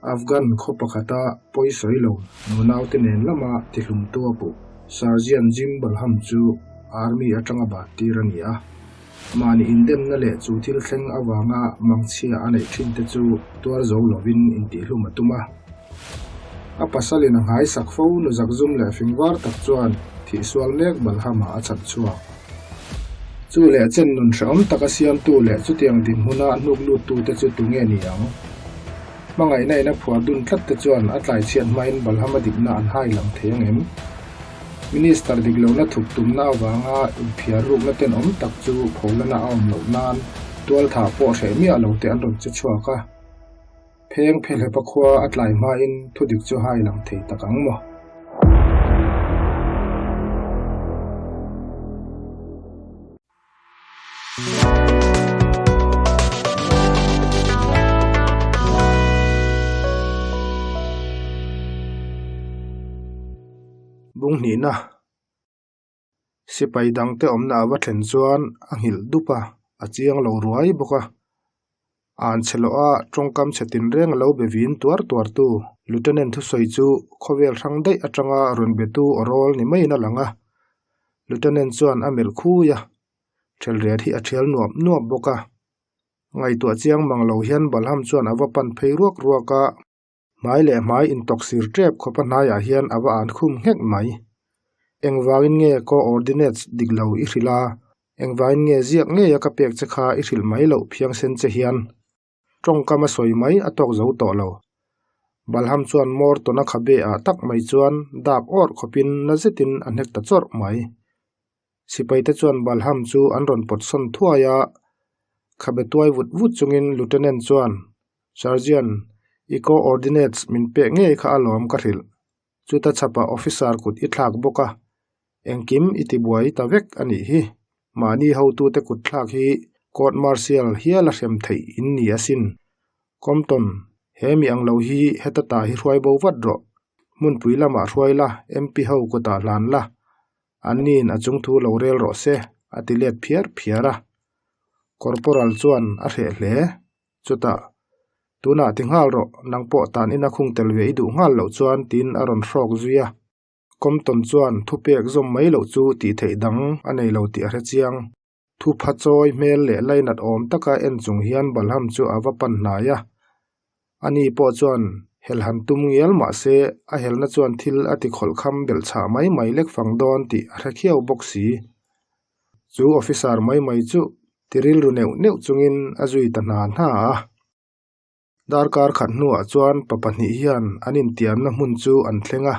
Afghan khaw pakhata pawisawi lo nunaute nen lama tihlumtu a puh Sergeant Jim Balham chu Army atanga bat tir a ni a. Mahni indemna leh chu thil thleng avanga mangchhia a neih thin te chu tuar zo lovin intihlum a tum a. A pasalin a nghaisak fo nu zakzum leh fingvar tak chuan thihsual mek Balhama a chhan chhuak. Chu leh chen nun hrehawm taka siamtu leh chutiang dinhmuna hnuk luttute chu tunge ni ang? Hmangaihna in a phuar dun tlat te chuan a tlaichhiat hmain Balhama dikna an hai lang thei ang em? Minister dik lohna thup tumna avanga inphiar rukna tenawm tak chu pholana a awm loh nan tualthah pawh hreh miah lo te an rawn che chhuak a. Pheng Phelhepa khua a tlai hmain thudik chu hai lang thei tak ang maw? Bunghnihna Sipai dangte awmna a va thlen chuan a nghilh dup a, a chiang lo ruai bawk a. An chhe loh a, tawngkam chhe tinreng a lo be vin tuar tuar tu Lieutenant thusawi chu khawvel hrang daih atanga rawn betu aw rawl ni maiin a lang a. Lieutenant chuan a melh khui a, thelret hi a thial nuap nuap bawk a. Ngaihtuah chiang mang lo hian Balham chuan a va pan phei ruak ruak a. Hmai leh hmai intawk sir tep khawpa hnaiah hian a va an khum nghek mai. Engvangin nge co-ordinates dik lo i hrilh a? Engvangin nge ziak ngeia ka pek che kha i hrilh mai loh phiangsen che hian? Tawngkam a sawi mai a tawk zo tawh lo. Balham chuan Morton-a khabe ah tak mai chuan dak awrh khawpin na zetin a hnek ta chawrh mai. Sipaite chuan Balham chu an rawn pawt sawn thuai a, khabe tuai vut vut chungin Lieutenant chuan, Sergeant, i co-ordinates min pek ngei kha alawm ka hrilh. Chuta chhapah officer kut i thlak bawk a, engkim i tibuai ta vek a nih hi. Mahni hotute kut thlak hi court martial hial a hrem theih in ni asin. Compton, he mi ang lo hi heta ta hi hruai bo vat rawh. Hmunpui lamah hruai la, MP ho kutah hlan la. Anniin a chungthu lo rel rawh se, a ti let phiar phiar a. Corporal chuan a hreh hle. Chutah, Tunah ti nghal rawh, nang pawh tan ina khung tel ve i duh nghal loh chuan tiin a rawn hrawk zui a. Compton chuan thupek zawm mai loh chu tih theih dang a nei lo tih a hre chiang. Thupha chawi hmel leh lainat awm taka en chung hian Balham chu a va pan hnai a. Ani pawh chuan hel han tum ngial mah se a helna chuan thil a ti khawlh kham belh chhah mai mai lek fang dawn tih a hre khiau bawk si. Chu officer mai mai chu ti rilru neuh neuh chungin a zui ta hna hna a. Darkar khat hnuah chuan pa pahnih hian an intiamna hmun chu an thleng a.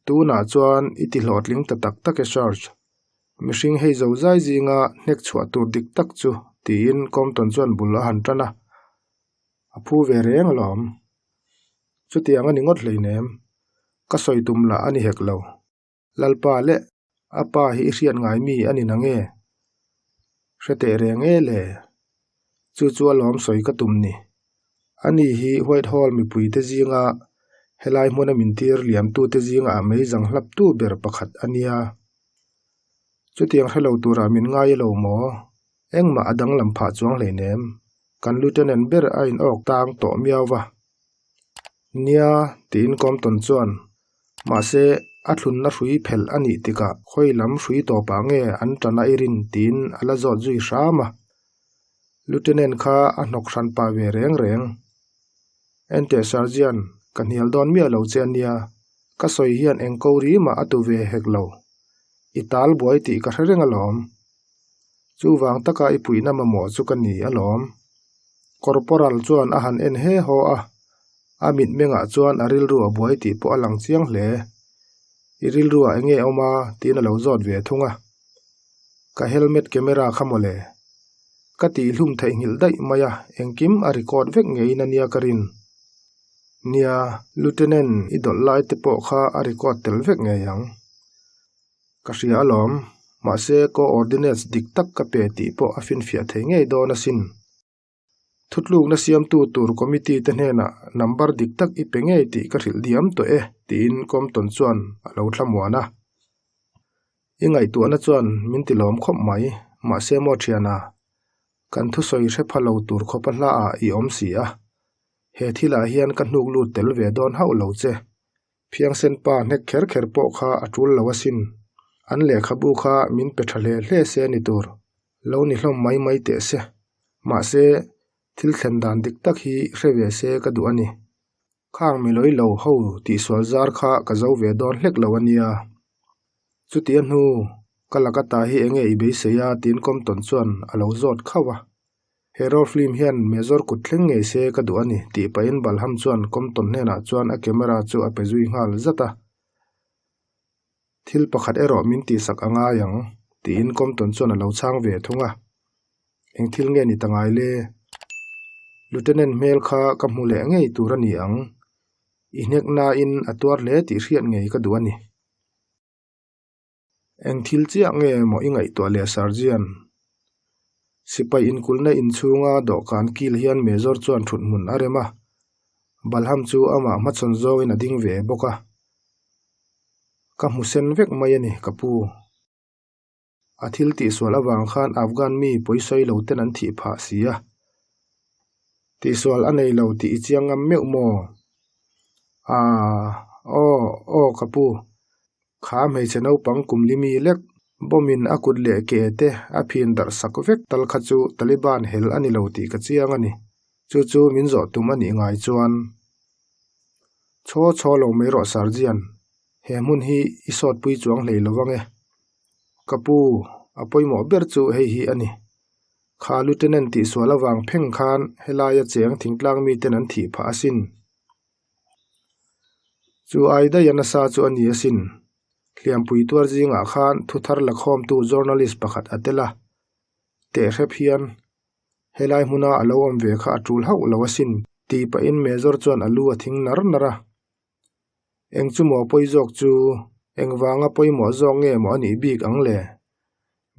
Tunah chuan i ti hlawhtling ta tak tak e Sarge. Mihring hei zo zai zinga hnek chhuah tur dik tak chu tiin Compton chuan bul a han tan a. A phu ve reng alawm. Chutiang a ni ngawt hleinem. Ka sawi tum lah a ni hek lo. Lalpa leh a pa hi i hriat ngai mi a ni na nge? Hre teh reng e le. Chu chu alawm sawi ka tum ni. Ani hi White Hall mipuite zinga helai hmuna min tir liamtute zinga a meizang hlaptu ber pakhat a nia. Chutiang hre lo tura min ngai elo maw? Engmah a danglam phah chuang hleinem. Kan Lieutenant ber a inawk tang tawh miau va. Nia, tiin Compton chuan Mahse, a thlunna hrui phelh a nih tikah khawi lam hrui tawpah nge an ṭan a i rin tiin a la zawt zui hram a. Lieutenant kha a hnawk hran pah ve reng reng. Enteh Sergeant, ka hnial dawn miah lo che a nia, ka sawi hian eng ko ri mah a tu ve hek lo. I tal buai tih ka hre reng alawm. Chuvang taka i puihna mamawh chu ka ni alawm. Corporal chuan a han en he haw a. A mitmengah chuan a rilru a buai tih pawh a lang chiang hle. I rilruah eng nge awm a? tiin a lo zawt ve thung a. Ka helmet camera kha mawle. Ka tihhlum theihnghilh daih mai a, engkim a record vek ngeiin a nia ka rin. Nia, Lieutenant i dawlh lai te pawh kha a record tel vek ngei ang. Ka hria alawm, mahse co-ordinates dik tak ka pe tih pawh a finfiah thei ngei dawn asin. Thutlukna siamtu tur committee te hnenah number dik tak i pe ngei tih ka hrilh diam tawh e, tiin Compton chuan a lo thlamuan a. I ngaihtuahna chuan min ti lawm khawp mai, mahse maw thiana, kan thusawi hre pha lo tur khawpa hlaah i awm si a. He thilah hian ka hnuk lut tel ve dawn hauh lo che. Phiangsen pa hnek kher kher pawh kha a tul lo asin. An lehkhabu kha min pe tha hle hle se ni tur. Lo ni hlawm mai mai teh se. Mahse, thil thlen dan dik tak hi hre ve se ka duh a ni. Khang milawi lo ho tihsual zar kha ka zo ve dawn hlek lo a nia. Chutia hnu, ka laka ta hi enge i beisei a tiin Compton chuan a lo zawt khauh a. Hero film hian Major kut thleng ngei se ka duh a ni tih pahin Balham chuan Compton hnenah chuan a camera chu a pe zui nghal zat a. Thil pakhat erawh min tihsak a ngai ang tiin Compton chuan a lo chhang ve thung a. Eng thil nge ni ta ngai le? Lieutenant hmel kha ka hmu leh ngei tur a ni ang. I hnek nain a tuar hle tih hriat ngei ka duh a ni. Eng thil chiah nge maw i ngaihtuah leh Sergeant? Sipai inkulhna inchhunga dawhkan kil hian Major chuan thut hmun a rem a, Balham chu amah hmachhawn zawngin a ding ve bawk a. Ka hmu sen vek mai a ni, ka pu. A thil tihsual avang khan Afghan mi pawisawi lo ten an thih phah si a. Tihsual a nei lo tih i chiang ngam meuh maw? Aaa, aw, aw ka pu. Kha hmeichhe naupang kum li mi lek, bomb in a kut leh ke te a phin darh sak vek tal kha chu Taliban hel a ni lo tih ka chiang a ni. Chu chu min zawh tum a nih ngai chuan. Chhaw chhaw lo mai rawh Sergeant, he hmun hi i sawtpui chuang hlei lo vang e. Ka pu, a pawimawh ber chu hei hi a ni. Kha Lieutenant tihsual avang pheng khan helaia cheng thingtlang miten an thih phah asin. Chu ai daih a nasa chu a ni asin. Hliampui tuar zingah khan thuthar la khawmtu journalist pakhat a tel a. Tehrep hian helai hmuna a lo awm ve kha a tul hauh lo asin tih pahin Major chuan a lu a thing nar nar a. Eng chu maw pawi zawk chu engvanga pawimawh zawk nge maw a nih bik ang le?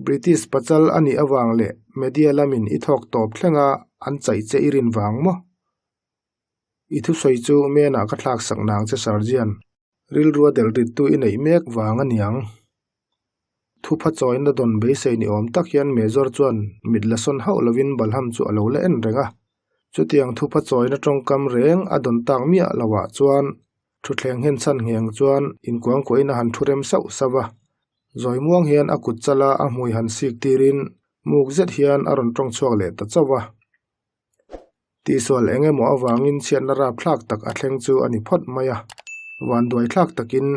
British pachal a nih avang leh media lamin i thawk tawp thlenga an chaih che i rin vang maw? I thusawi chu menah ka thlak sak nang che Sergeant, rilrua delh rittu i neih mek vang a niang. Thupha chawina dawn beisei ni awm tak hian Major chuan mit la sawn hauh lovin Balham chu a lo la en reng a. Chutiang thupha chawina tawngkam reng a dawn tak miah loah chuan thutthleng nghen chhan ngheng chuan inkuangkuahin a han thu rem sauh sauh a. Zawi muang hian a kut chala a hmui han sik tirin muk zet hian a rawn tawng chhuak leh ta chauh a. Tihsual eng emaw avangin chhiatna rapthlak tak a thleng chu a ni phawt mai a, vanduaithlak takin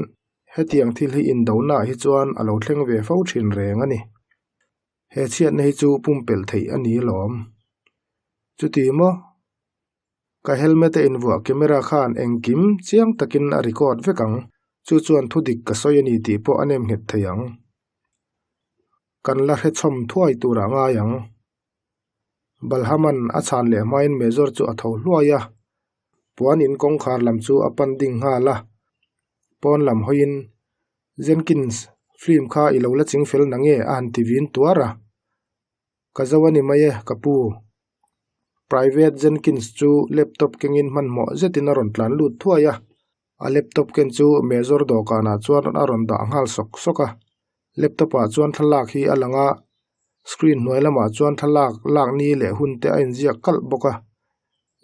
hetiang thil hi indonaah hi chuan a lo thleng ve fo thin reng a ni. He chhiatna hi chu pumpelh theih a ni lawm. Chuti maw? Ka helmet a invuah camera khan engkim chiang takin a record vek ang, chu chuan thudik ka sawi a ni tih pawh a nem nghet thei ang. Kan la hrechhawm thuai turah ngai ang. Balhaman a chhan leh hmain Major chu a tho hluai a, puan in kawngkhar lam chu a pan ding nghal a. Pawn lam hawiin, Jenkins, film kha i lo la ching fel na nge? a han ti vin tuar a. Ka zo a ni mai e, ka pu. Private Jenkins chu laptop kengin hmanhmawh zetin a rawn tlan lut thuai a. A laptop ken chu Major dawhkanah chuan a rawn dah nghal sawk sawk a. Laptop ah chuan thlalak hi a lang a, screen hnuai lamah chuan thlalak lak ni leh hun te a inziak kalh bawk a.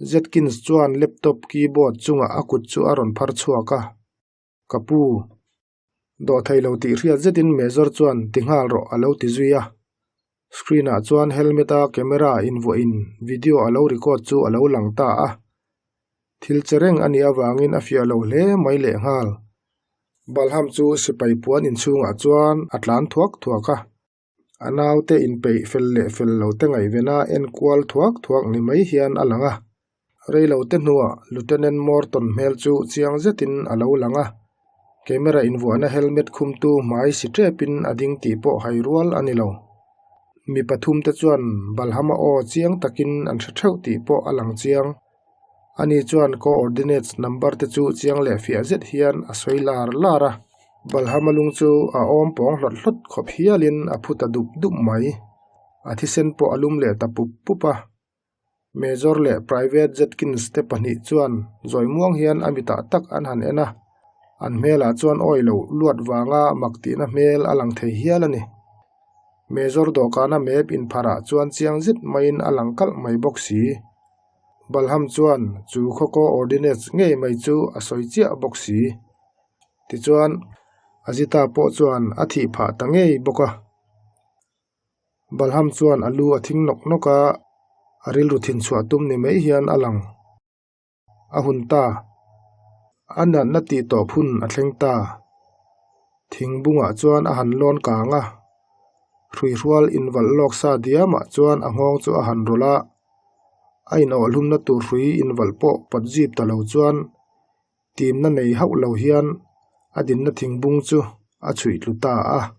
Jetkins chuan laptop keyboard chungah a kut chu a rawn phar chhuak a, Ka pu, dawh thei lo tih hriat zetin Major chuan ti nghal rawh a lo ti zui a. Screen ah chuan helmet a camera invuahin video a lo record chu a lo lang ta a. Thil che reng a nih avangin a fiah lo hle mai lehnghal. Balham chu sipai puan inchhungah chuan a tlan thuak thuak a. A naute inpeih fel leh fel lo te ngaihvena en kual thuak thuak ni mai hian a lang a. Reilote hnuah Lieutenant Morton hmel chu chiang zetin a lo lang a. Camera invuahna helmet khumtu hmai si tepin a ding tih pawh hai rual a ni lo. Mi pathumte chuan Balhama aw chiang takin an hre theuh tih pawh a lang chiang. Ani chuan coordinates number te chu chiang leh fiah zet hian a sawi lar lar a. Balhama lung chu a awm pawng hlawt hlawt khawp hialin a phu ta dup dup mai. A thisen pawh a lum leh ta pup pup a. Major leh Private Jetkins te pahnih chuan zawi muang hian a mitah tak an han en a, an hmelah chuan awi lo luat vanga mak tihna hmel a lang thei hial a ni. Major dawhkana map inpharah chuan chiang zet maiin a lang kalh mai bawk si. Balham chuan chu khaw co-ordinates ngei mai chu a sawi chiah bawk si. Tichuan, Ajita pawh chuan a thih phah ta ngei bawk a. Balham chuan a lu a thing nawk nawk a, a rilru thin chhuah tum ni mai hian a lang. A hun ta. A natna tih tawp hun a thleng ta. Thing bungah chuan a han lawn kang a, hruihrual invalh lawk sa diamah chuan a nghawng chu a han rawlh a, a inawhhlumna tur hrui invalh pawh pawt zip ta lo chuan timna nei hauh lo hian a dinna thing bung chu a chhuih tlu ta a.